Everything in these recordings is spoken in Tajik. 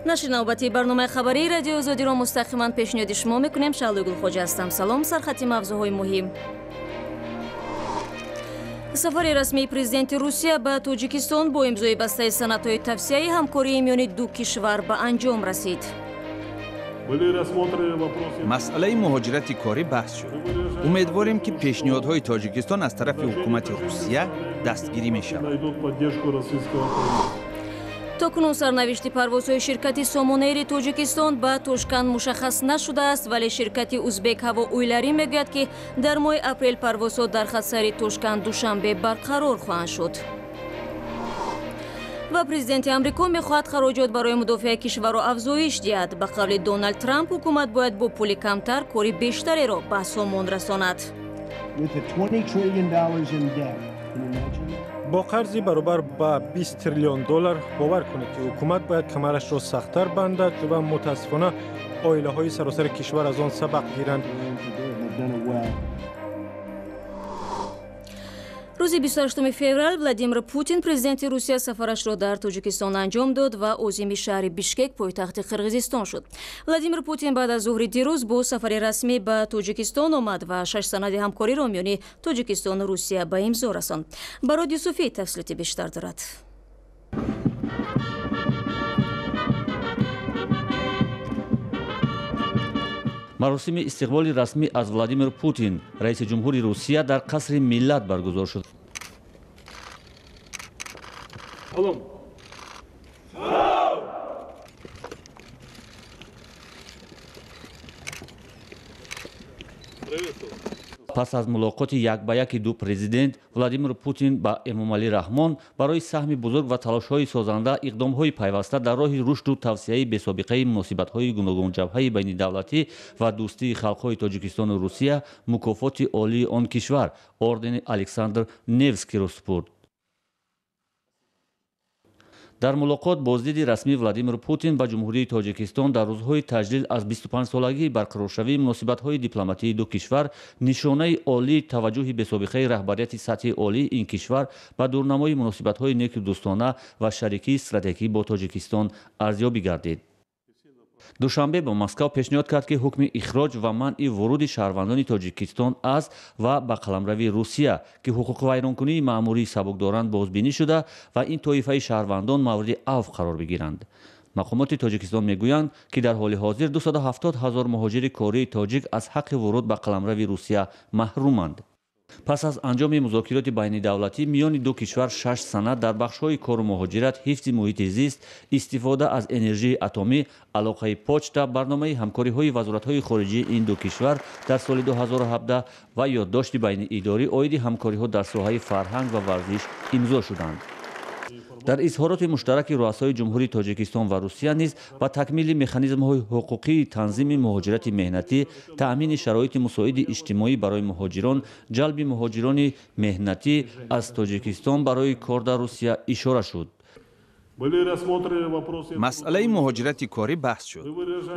Нашри навбатии барномаи хабарии Радиои Озодиро мустақиман пешниҳоди шумо мекунем. Шаҳлои Гулхоҷа ҳастам. Салом. Сархати мавзӯъҳои муҳим. Сафари расмии президенти Русия ба Тоҷикистон бо имзои бастаи санадҳои тавсияи ҳамкории миёни ду кишвар ба анҷом расид. Масъалаи муҳоҷирати корӣ баҳс шуд. Умедворем, ки пешниҳодҳои Тоҷикистон аз тарафи ҳукумати Русия дастгирӣ мешавад. То кунун сарнавишти парвозҳои ширкати Сомонэйри Тоҷикистон ба Тошканд мушаххас нашудааст, вале ширкати Узбек ҳаво уйларӣ мегӯяд, ки дар моҳи апрел парвозҳо дар хатсайри Тошканд Душанбе барқарор хоҳанд шуд. Ва президенти Амрико мехоҳад хароҷот барои мудофиаи кишварро афзоиш диҳад. Ба қавли Доналд Трамп, ҳукумат бояд бо пули камтар кори бештареро ба сомон расонад. Бо қарзи баробар ба 20 триллион доллар бовар кунед, ки ҳукумат бояд камарашро сахттар бандад ва мутаассифона оилаҳои саросари кишвар аз он сабақ гиранд. Рӯзи 28 феврал Владимир Путин, президенти Русия, сафарашро дар Тоҷикистон анҷом дод ва озими шаҳри Бишкек, пойтахти Қирғизистон шуд. Владимир Путин баъд аз зуҳри дирӯз бо сафари расмӣ ба Тоҷикистон омад ва шаш санади ҳамкориро миёни Тоҷикистону Русия ба имзо расонд. Барод Юсуфӣ тафсилоти бештар дорад. Маросими истиқболи расмӣ аз Владимир Путин, раиси ҷумҳури Русия, дар қасри Миллат баргузор шуд. Пас аз мулоқоти як ба яки ду президент, Владимир Путин ба Эмомалӣ Раҳмон барои саҳми бузург ва талошҳои созанда, иқдомҳои пайваста дар роҳи рушду тавсияи бесобиқаи муносибатҳои гуногунҷабҳаи байнидавлатӣ ва дӯстии халқҳои Тоҷикистону Русия мукофоти олии он кишвар, ордени Александр Невскиро супурд. Дар мулоқот боздиди расмии Владимир Путин ба Ҷумҳурии Тоҷикистон дар рӯзҳои таҷлил аз 25-солагии барқароршавии муносибатҳои дипломатии ду кишвар нишонаи олии таваҷҷӯҳи бесобиқаи раҳбарияти сатҳи олии ин кишвар ба дурнамои муносибатҳои неку дӯстона ва шарикии стратегӣ бо Тоҷикистон арзёбӣ гардид. Душанбе ба Москав пешниҳод кард, ки ҳукми ихроҷ ва манъи вуруди шаҳрвандони Тоҷикистон аз ва ба қаламрави Русия, ки ҳуқуқвайронкунии маъмурии сабук доранд, бозбинӣ шуда ва ин тоифаи шаҳрвандон мавриди авф қарор бигиранд. Мақомоти Тоҷикистон мегӯянд, ки дар ҳоли ҳозир 270 ҳазор муҳоҷири кории тоҷик аз ҳаққи вуруд ба қаламрави Русия маҳруманд. Пас аз анҷоми музокироти байнидавлатӣ миёни ду кишвар шаш санад дар бахшҳои кору муҳоҷират, ҳифзи муҳити зист, истифода аз энержии атомӣ, алоқаи почта, барномаи ҳамкориҳои вазоратҳои хориҷии ин ду кишвар дар соли 2017 ва ёддошти байниидорӣ оиди ҳамкориҳо дар соҳаи фарҳанг ва варзиш имзо шуданд. Дар изҳороти муштараки руасои Ҷумҳурии Тоҷикистон ва Русия низ ба такмили механизмҳои ҳуқуқии танзими муҳоҷирати меҳнатӣ, таъмини шароити мусоиди иҷтимоӣ барои муҳоҷирон, ҷалби муҳоҷирони меҳнатӣ аз Тоҷикистон барои кор дар Русия ишора шуд. Масъалаи муҳоҷирати корӣ баҳс шуд.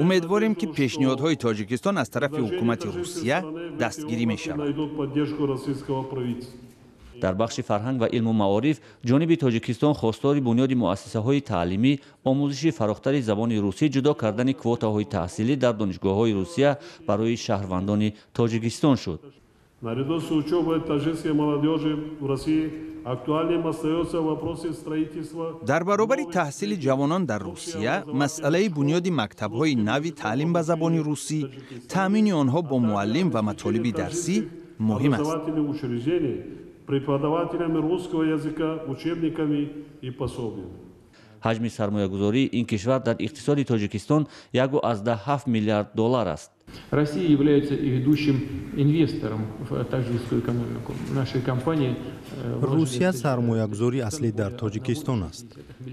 Умедворем, ки пешниҳодҳои Тоҷикистон аз тарафи ҳукумати Русия дастгирӣ мешавад. Дар бахши фарҳанг ва илму маориф ҷониби Тоҷикистон хостори бунёди муассисаҳои таълимӣ, омӯзиши фарохтари забони русӣ, ҷудо кардани квотаҳои таҳсилӣ дар донишгоҳҳои Русия барои шаҳрвандони Тоҷикистон шуд. Наряду с учебой таджикской молодежи в России актуальным остается вопросы строительства. Дар баробари таҳсили ҷавонон дар Русия, масъалаи бунёди мактабҳои нави таълим ба забони русӣ, таъмини онҳо бо муаллим ва матолиби дарсӣ муҳим аст. Преподавателями русского языка, учебниками и пособиями. Ҳаҷми сармоягузории ин кишвар дар иқтисоди Тоҷикистон 1,7 миллиард доллар аст. Россия является и ведущим инвестором в таджикскую экономику. Наши компании Русия сармоягузори аслӣ дар Тоҷикистон аст.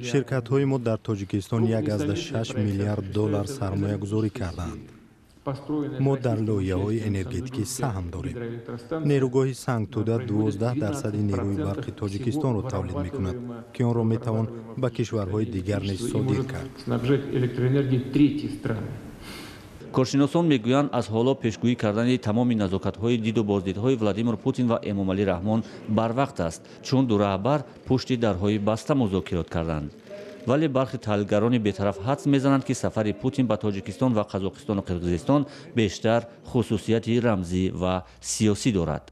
Ширкатҳои мо дар Тоҷикистон 1,6 миллиард доллар сармоягузорӣ кардаанд. Мо дар лоиҳаҳои энергетикӣ саҳм дорем. Нерӯгоҳи Сангтӯда 12% нерӯи барқи Тоҷикистонро тавлид мекунад, ки онро метавон ба кишварҳои дигар низ содир кард. Коршиносон мегӯянд, аз ҳоло пешгӯӣ кардани тамоми назокатҳои диду боздидҳои Владимир Путин ва Эмомалӣ Раҳмон барвақт аст, чун ду раҳбар пушти дарҳои баста музокирот карданд. Вале бархи таҳлилгарони бетараф ҳадс мезананд, ки сафари Путин ба Тоҷикистон ва Қазоқистону Қирғизистон бештар хусусияти рамзӣ ва сиёсӣ дорад.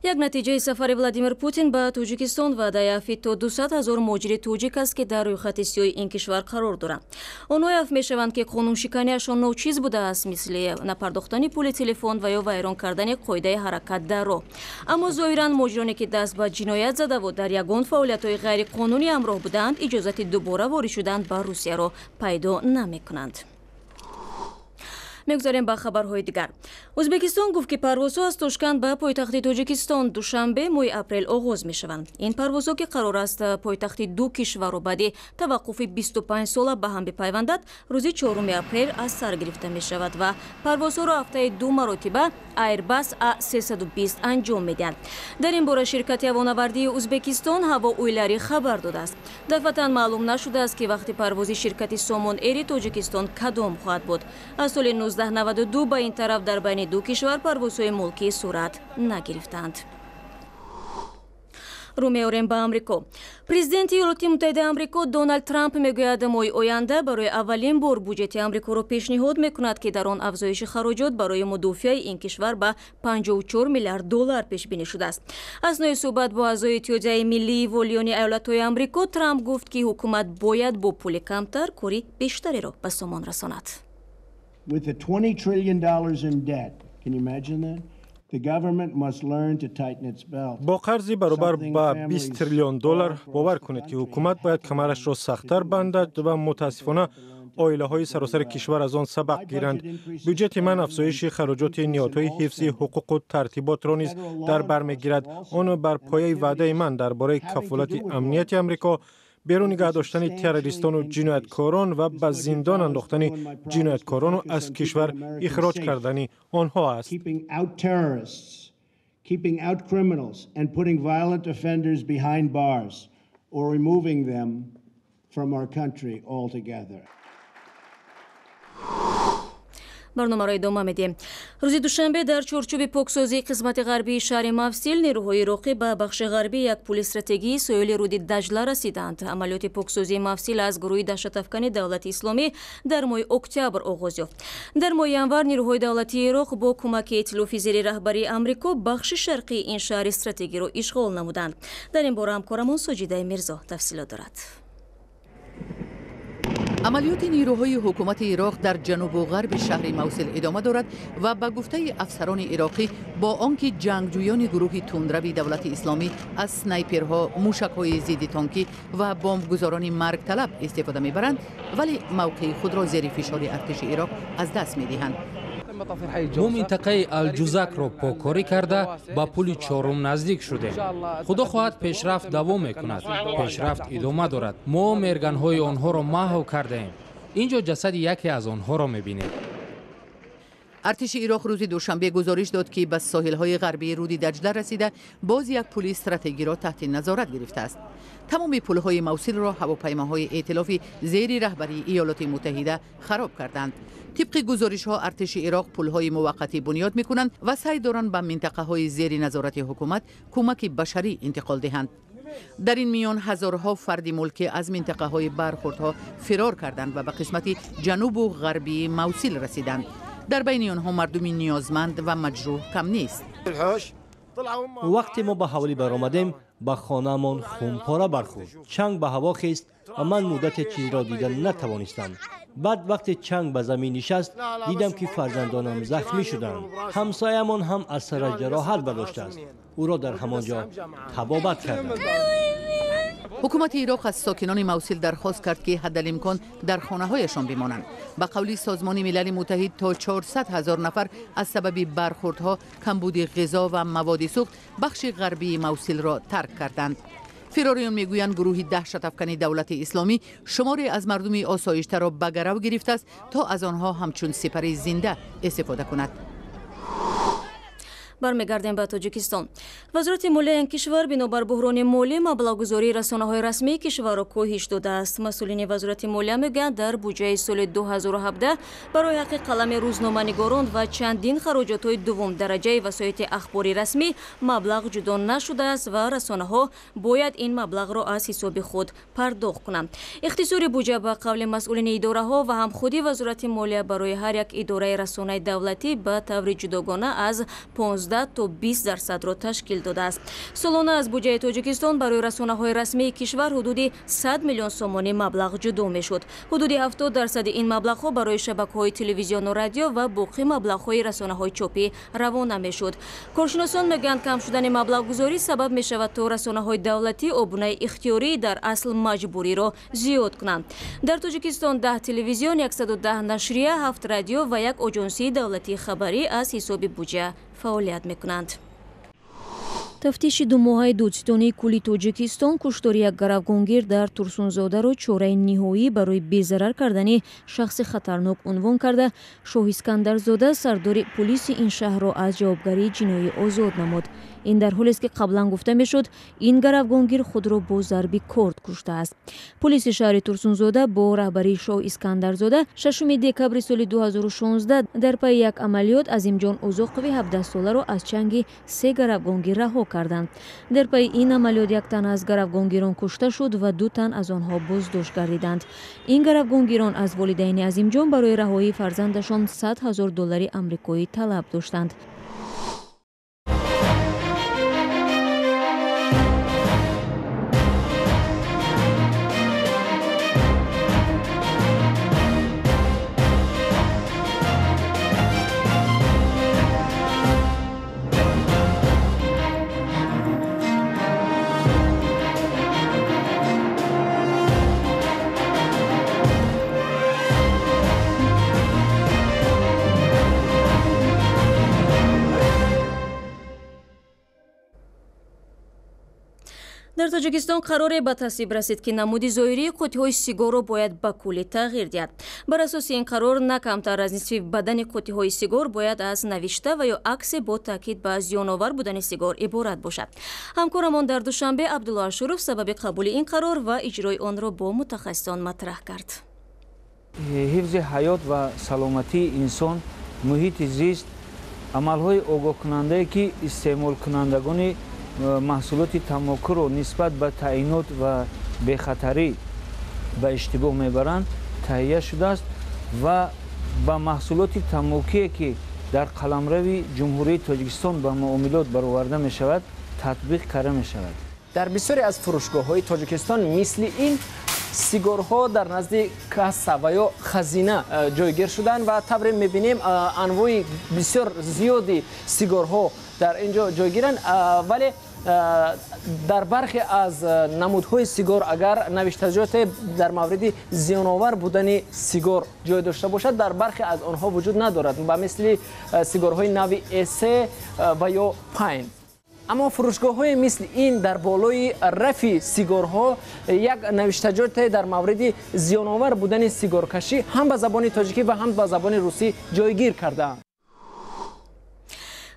Як натиҷаи сафари Владимир Путин ба Тоҷикистон ваъдаи афви то 200 ҳазор муҳоҷири тоҷик аст, ки дар рӯйхати сиёҳи ин кишвар қарор доранд. Онҳое афв мешаванд, ки қонуншиканиашон ночиз будааст, мисли напардохтани пули телефон ва ё вайрон кардани қоидаи ҳаракат дар роҳ. Аммо зоҳиран муҳоҷироне, ки даст ба ҷиноят задаву дар ягон фаъолиятҳои ғайриқонунӣ ҳамроҳ буданд, иҷозати дубора ворид шудан ба Русияро пайдо намекунанд. Мегузарем ба хабарҳои дигар. Ӯзбекистон гуфт, ки парвозҳо аз Тошканд ба пойтахти Тоҷикистон Душанбе моҳи апрел оғоз мешаванд. Ин парвозҳо, ки қарор аст пойтахти ду кишварро баъди таваққуфи 25 сола ба ҳам бипайвандад, рӯзи 4 апрел аз сар гирифта мешавад ва парвозҳоро ҳафтаи ду маротиба Airbus A320 анҷом медиҳанд. Дар ин бора ширкати ҳавонавардии Ӯзбекистон Ҳаво Уйлари хабар додааст. Дафъатан маълум нашудааст, ки вақти парвози ширкати Сомон Эри Тоҷикистон кадом хоҳад буд. Аз соли 1992 ба ин тараф дар байни ду кишвар парвозҳои мулкӣ сурат нагирифтанд. Рӯ меорем ба Амрико. Президенти Иёлоти Муттаҳидаи Амрико Доналд Трамп мегӯяд, моҳи оянда барои аввалин бор буҷети Амрикоро пешниҳод мекунад, ки дар он афзоиши хароҷот барои мудофиаи ин кишвар ба 54 миллиард доллар пешбинӣ шудааст. Аснои суҳбат бо аъзои Иттиҳодияи миллии волиёни иёлатҳои Амрико, Трамп гуфт, ки ҳукумат бояд бо пули камтар кори бештареро ба сомон расонад. With the $20 trillion in debt, can you imagine that? The government must learn to tighten its belt. Бо қарзи баробар ба 20 триллион доллар, бовар кунед, ки ҳукумат бояд камарашро сахттар бандад ва мутаассифона оилаҳои саросари кишвар аз он сабақ гиранд. Бюҷети ман афзоиши хароҷоти ниҳодҳои ҳифзи ҳуқуқу тартиботро низ дар бар мегирад. Он бар пояи ваъдаи ман дар бораи кафолати амнияти Амрико, берун нигаҳ доштани террористону ҷинояткорон ва ба зиндон андохтани ҷинояткорону аз кишвар ихроҷ кардани онҳо аст. Keeping out criminals and putting violent offenders behind bars or removing them from our country altogether. Барномаро идома медиҳем. Рӯзи душанбе дар чорчӯби поксозии қисмати ғарбии шаҳри Мавсил нерӯҳои ироқӣ ба бахши ғарбии як пули стратегии соҳили рӯди Даҷла расиданд. Амалиёти поксозии Мавсил аз гурӯҳи даҳшатафкани Давлати Исломӣ дар моҳи октябр оғоз ёфт. Дар моҳи январ нерӯҳои давлатии Ироқ бо кӯмаки эътилофи зери раҳбарии Амрико бахши шарқии ин шаҳри стратегиро ишғол намуданд. Дар ин бора ҳамкорамон Соҷидаи Мирзо тафсилот дорад. Амалиёти нерӯҳои ҳукумати Ироқ дар ҷанубу ғарби шаҳри Мавсил идома дорад ва ба гуфтаи афсарони ироқӣ, бо он ки ҷангҷӯёни гурӯҳи тундрави Давлати Исломӣ аз снайперҳо, мушакҳои зидди тонкӣ ва бомбгузорони маргталаб истифода мебаранд, вале мавқеи худро зери фишори артиши Ироқ аз даст медиҳанд. Мо минтақаи Алҷузакро поккорӣ карда, ба пули чорум наздик шудем. Худо хоҳад, пешрафт давом мекунад, пешрафт идома дорад. Мо мерганҳои онҳоро маҳв кардаем. Ин ҷо ҷасади яке аз онҳоро мебинед. Артиши Ироқ рӯзи душанбе гузориш дод, ки ба соҳилҳои ғарбии рӯди Даҷла расида, боз як пули стратегиро таҳти назорат гирифтааст. Тамоми пулҳои Мавсилро ҳавопаймоҳои эътилофи зери раҳбарии Иёлоти Муттаҳида хароб карданд. Тибқи гузоришҳо, артиши Ироқ пулҳои муваққатӣ бунёд мекунанд ва саъй доранд ба минтақаҳои зери назорати ҳукумат кӯмаки башарӣ интиқол диҳанд. Дар ин миён ҳазорҳо фарди мулкӣ аз минтақаҳои бархӯрдҳо фирор карданд ва ба қисмати ҷанубу ғарбии Мавсил расиданд. Дар байни онҳо мардуми ниёзманд ва маҷрӯҳ кам нест. Вақте мо ба ҳавлӣ баромадем, ба хонаамон хунпора бархӯрд, чанг ба ҳаво хест ва ман муддате чизро дида натавонистам. Баъд вақте чанг ба замин нишаст, дидам, ки фарзандонам захмӣ шуданд. Ҳамсоямон ҳам аз сараш ҷароҳат бардоштааст, ӯро дар ҳамон ҷо табобат карданд. Ҳукумати Ироқ аз сокинони Мавсил дархост кард, ки ҳаддалимкон дар хонаҳояшон бимонанд. Ба қавли Созмони Милали Муттаҳид, то 400 ҳазор нафар аз сабаби бархӯрдҳо, камбуди ғизо ва маводи сӯхт бахши ғарбии Мавсилро тарк карданд. Фирориён мегӯянд, гурӯҳи даҳшатафкани Давлати Исломӣ шуморе аз мардуми осоиштаро ба гарав гирифтааст, то аз онҳо ҳамчун сипари зинда истифода кунад. Бармегардем ба Тоҷикистон. Вазорати молияи ин кишвар бинобар буҳрони молӣ маблағгузории расонаҳои расмии кишварро коҳиш додааст. Масъулини вазорати молия мегӯянд, дар буҷаи соли 2017 барои ҳаққи қалами рӯзноманигорон ва чандин хароҷотҳои дуввумдараҷаи васоити ахбори расмӣ маблағ ҷудо нашудааст ва расонаҳо бояд ин маблағро аз ҳисоби худ пардохт кунанд. Ихтисори буҷа ба қавли масъулини идораҳо ва ҳам худи вазорати молия барои ҳар як идораи расонаи давлатӣ ба таври ҷудогона аз 15 то 20%-ро ташкил додааст. Солона аз буҷаи Тоҷикистон барои расонаҳои расмии кишвар ҳудуди 100 миллион сомонӣ маблағ ҷудо мешуд. Ҳудуди 70% ин маблағҳо барои шабакаҳои телевизиону радио ва боқӣ маблағҳои расонаҳои чопӣ равона мешуд. Коршиносон мегӯянд, кам шудани маблағгузорӣ сабаб мешавад, то расонаҳои давлатӣ обунаи ихтиёрӣ дар асл маҷбуриро зиёд кунанд. Дар Тоҷикистон 10 телевизион, 110 нашрия, 7 радио ва як оҷонсии давлатии хабарӣ аз ҳисоби буҷа фаъолият мекунанд. Тафтиши думоҳаи додситонии кулли Тоҷикистон куштори як гаравгонгир дар Турсунзодаро чораи ниҳоӣ барои безарар кардани шахси хатарнок унвон карда, Шоҳ Искандарзода, сардори пулиси ин шаҳрро аз ҷавобгарии ҷиноӣ озод намуд. Ин дар ҳолест, ки қаблан гуфта мешуд, ин гаравгонгир худро бо зарби корд куштааст. Пулиси шаҳри Турсунзода бо раҳбарии Шоҳ Искандарзода 6 декабри соли 2016 дар пайи як амалиёт Азимҷон Узоқови 17-соларо аз чанги се гаравгонгир раҳо карданд. Дар пайи ин амалиёт як тан аз гаравгонгирон кушта шуд ва ду тан аз онҳо боздошт гардиданд. Ин гаравгонгирон аз волидайни Азимҷон барои раҳоии фарзандашон 100 ҳазор доллари амрикоӣ талаб доштанд. Дар Тоҷикистон қароре ба тасвиб расид, ки намуди зоҳирии қуттиҳои сигорро бояд ба куллӣ тағйир диҳад. Бар асоси ин қарор на камтар аз нисфи бадани қуттиҳои сигор бояд аз навишта ва ё аксе бо таъкид ба зиёновар будани сигор иборат бошад. Ҳамкорамон дар Душанбе Абдулло Ашуров сабаби қабули ин қарор ва иҷрои онро бо мутахассисон матраҳ кард. Ҳифзи ҳаёт ва саломатии инсон, муҳити зист, амалҳои огоҳкунандае, ки истеъмолкунандагони маҳсулоти тамокуро нисбат ба таъинот ва бехатарӣ ба иштибоҳ мебаранд, таҳия шудааст ва ба маҳсулоти тамокие, ки дар қаламрави Ҷумҳурии Тоҷикистон ба муомилот бароварда мешавад, татбиқ карда мешавад. Дар бисёре аз фурӯшгоҳҳои Тоҷикистон мисли ин сигорҳо дар назди касса ва ё хазина ҷойгир шуданд ва тавре мебинем, анвои бисёр зиёди сигорҳо дар ин ҷо ҷойгиранд, вале дар бархе аз намудҳои сигор агар навиштаҷоте дар мавриди зиёновар будани сигор ҷой дошта бошад, дар бархе аз онҳо вуҷуд надорад, ба мисли сигорҳои нави эсе ва ё пайн. Аммо фурӯшгоҳҳои мисли ин дар болои рафи сигорҳо як навиштаҷоте дар мавриди зиёновар будани сигоркашӣ ҳам ба забони тоҷикӣ ва ҳам ба забони русӣ ҷойгир кардаанд.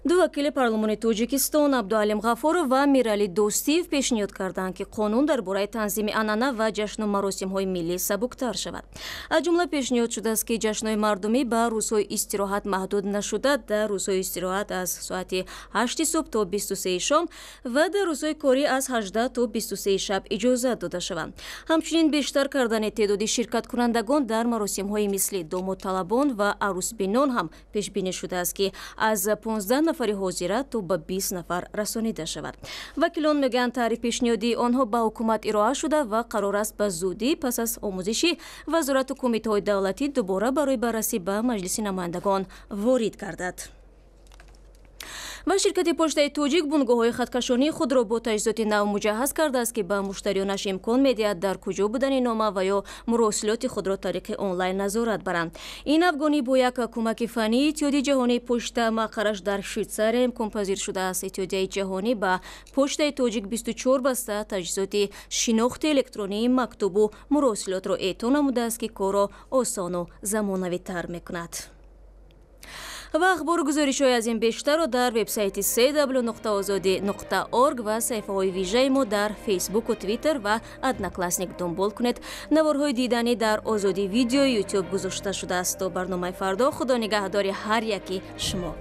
Ду вакили парлумони Тоҷикистон Абдуалим Ғафоров ва Мирали Дӯстиев пешниҳод карданд, ки қонун дар бораи танзими анъана ва ҷашну маросимҳои миллӣ сабуктар шавад. Аз ҷумла пешниҳод шудааст, ки ҷашнҳои мардумӣ ба рӯзҳои истироҳат маҳдуд нашуда, дар рӯзҳои истироҳат аз соати 8 субҳ то 23 шом ва дар рӯзҳои корӣ аз 18 то 23 шаб иҷозат дода шаванд. Ҳамчунин бештар кардани теъдоди ширкаткунандагон дар маросимҳои мисли домодталабон ва арӯсбинон ҳам пешбинӣ шудааст, ки аз 15 нафари ҳозира то ба 20 нафар расонида шавад. Вакилон мегӯянд, таъриф пешниҳодии онҳо ба ҳукумат ироа шуда ва қарор аст ба зудӣ пас аз омӯзиши вазорату кумитаҳои давлатӣ дубора барои баррасӣ ба Маҷлиси намояндагон ворид гардад. Ва ширкати почтаи тоҷик бунгоҳҳои хаткашонии худро бо таҷҳизоти нав муҷаҳҳаз кардааст, ки ба муштариёнаш имкон медиҳад дар куҷо будани нома ва ё муросилоти худро тариқи онлайн назорат баранд. Ин афгонӣ бо як кӯмаки фаннии Иттиҳоди ҷаҳонии почта мақарраш дар Швейтсария имконпазир шудааст. Иттиҳодияи ҷаҳонӣ ба почтаи тоҷик 24 баста таҷҳизоти шинохти электронии мактубу муросилотро эъто намудааст, ки корро осону замонавитар мекунад. Ва ахбору гузоришҳои аз ин бештарро дар вебсайти cw.ozodi.org ва саҳифаҳои вижаи мо дар Фейсбуку, Твиттер ва Одноклассник дунбол кунед. Наворҳои диданӣ дар Озодӣ Видео Ютуб гузошта шудааст. То барномаи фардо, Худо нигаҳдори ҳар яки шумо.